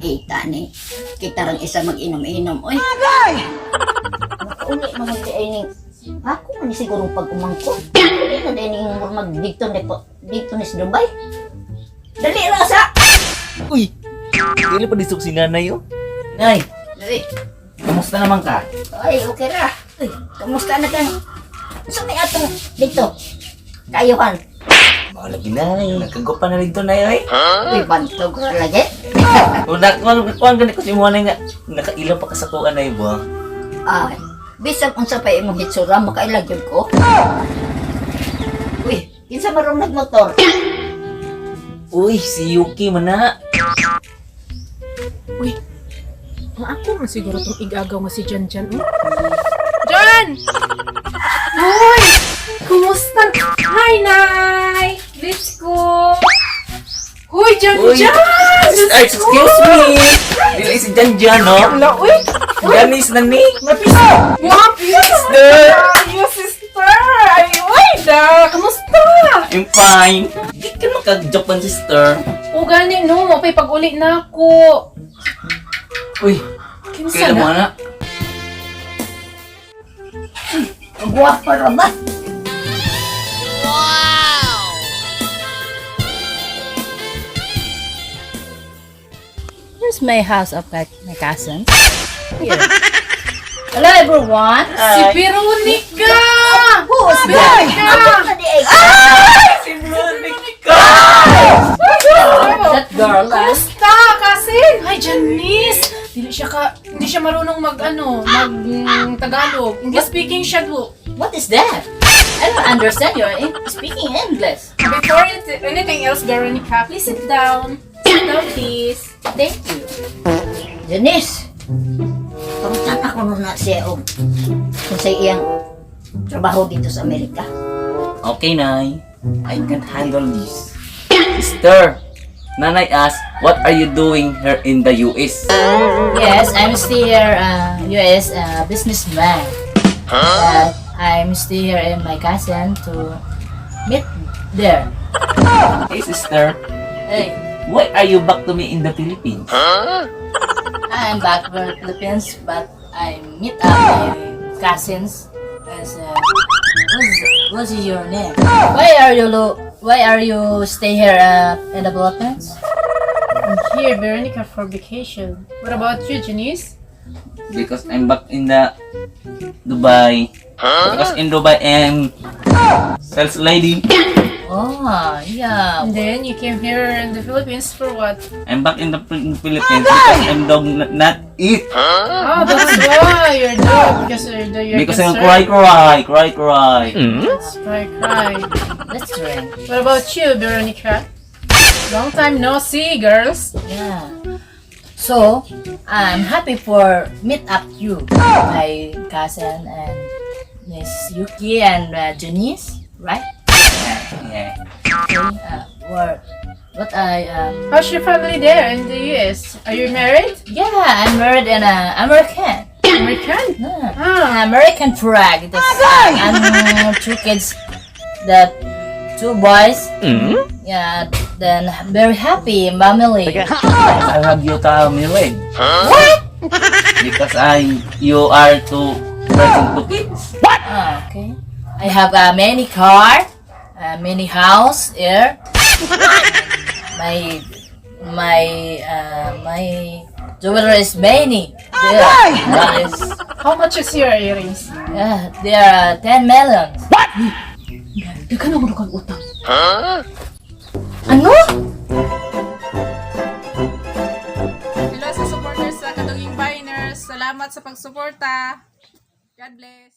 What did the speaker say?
Kita ni. Kita rang isa mag-inom-inom. Oy. Agay! Makauli mga di ay ning. Ako man ni siguro pag umangko. Uli na din ning mag dito ni po. Dito ni sa Dubai. Dali ra sa. Uy! Dili pa disok si nanay oh. Nay, Dali. kamusta naman ka? Ay, okay ra. Uy, kamusta na kang? Sa may atong dito. Kayuhan. Mao lagi nay, nagkagupa na dito nay oy. Uy, bantog ra lagi. Una kuan kuan gani ko si mo nay nga nakaila pa ka sa kuan nay ba. Ah, bisag unsa pa imong hitsura makailag gyud ko. Uy, kinsa marong nagmotor? Uy, si Yuki man na. Uy, ang ako man siguro tong igagaw nga si Jan Jan. Oh. Jan! Uy! Kumusta? Hi, Nay! Let's go! Uy, Jan Uy! Jan! Ay, excuse me. Dili si Jan Jan no. Wala, uy! Janis na ni. Wapi! Sister! Ayo, sister! Ay, uy, da! Kamusta? I'm fine. Di ka maka-Japan sister. O, gani, no. Mapay pag-uli na ako. Uy, Kinsa kailan mo na? na? Ang Gwapa ra ba? Here's my house of my cousin. Here. Hello everyone. Si Veronica! Who is that? Ako na di ay. Si Veronica! That girl, ah. Kamusta, cousin? Hi, Janice! Hindi siya ka, hindi siya marunong mag ano, mag Tagalog. English speaking siya do. What is that? I don't understand you're speaking English. Before anything else, Veronica, please sit down. Sit down, please. Thank you. Janice. Pangutan ako nun na siya og kung sa iyang trabaho dito sa Amerika. Okay, Nay. I can handle this. Sister, Nanay asked, what are you doing here in the US? Yes, I'm still here, U.S. Businessman. But I'm still here in my cousin to meet there. Hey, sister, Hey, why are you back to me in the Philippines? I'm back from the Philippines, but I meet up my cousins. As what's your name? Why are you stay here in the Philippines? I'm here, Veronica, for vacation. What about you, Janice? Because I'm back in the Dubai. Because in Dubai, I'm sales lady. Oh, yeah. And then you came here in the Philippines for what? I'm back in the Philippines because I'm dog not eat. Oh, that's why you're dog because you're Because I'm concerned. cry, cry, cry, cry. That's cry, cry. That's right. What about you, Veronica? Long time no see, girls. Yeah. So, I'm happy for meet up you, my cousin and Miss Yuki and Janice, right? Yeah. Okay. What I How's your family there in the US? Are you married? Yeah, I'm married and American. American? Yeah. Ah, American flag. That's, and two kids, the two boys. Yeah, then very happy family. I have you to married. What? Because I, you are two person two kids. Ah, okay. I have many car, many house here. My jewelry is many. There is, how much is your earrings? there are 10 million. Di ka naman kang utang. Ano? Hello sa supporters sa Kaduging Biners. Salamat sa pagsuporta. God bless.